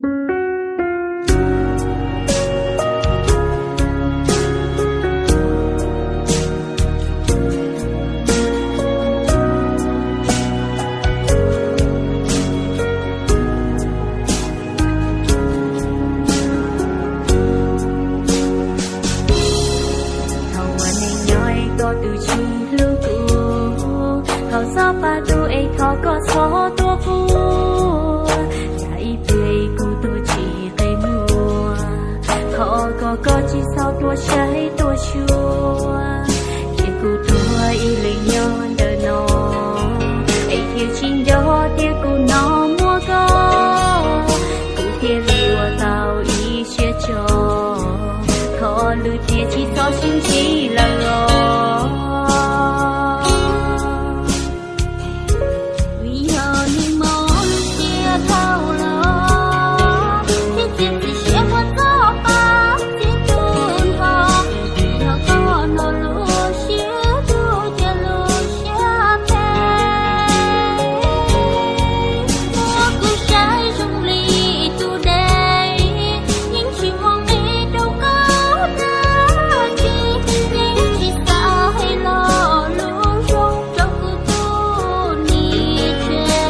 Thaum ua neej nyob es koj twb tsis hlub kuv, thov txhob pab kuv es thov koj txhob tuaj qub. Yam ib pliag kuv tuag tsis qe muag, thov kom koj tsis txhob tuaj saib tuaj xyuas. Cia kuv tuag ib leeg nyob ntawm no, es thiaj tsis nco tias kuv no muaj koj, kuv thiaj li ua tau ib siab tso. Thov lwm tiam tsis txhob sib ntsib lawm os. Vim yog nws mob lub siab dhau los, thiab txiav txim siab muab txoj pa txia tu nrho. Vim yog koj hnov lub siab tu cia lub siab phem, muab kuv saib zoo li tus dej, yeej tsis muaj nqis rau koj dab tsi, yeej tsis xav hais lo lus zoo rau kuv tus niam tsev.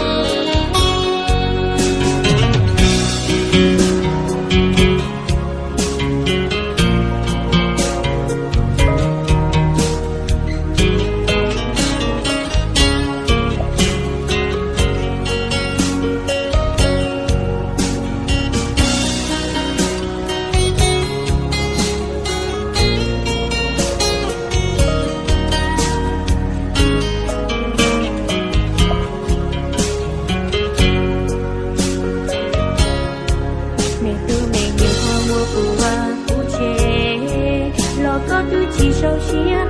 Me tub me nyuam muab kuv vaj kuv tsev, los koj twb tsis sau siab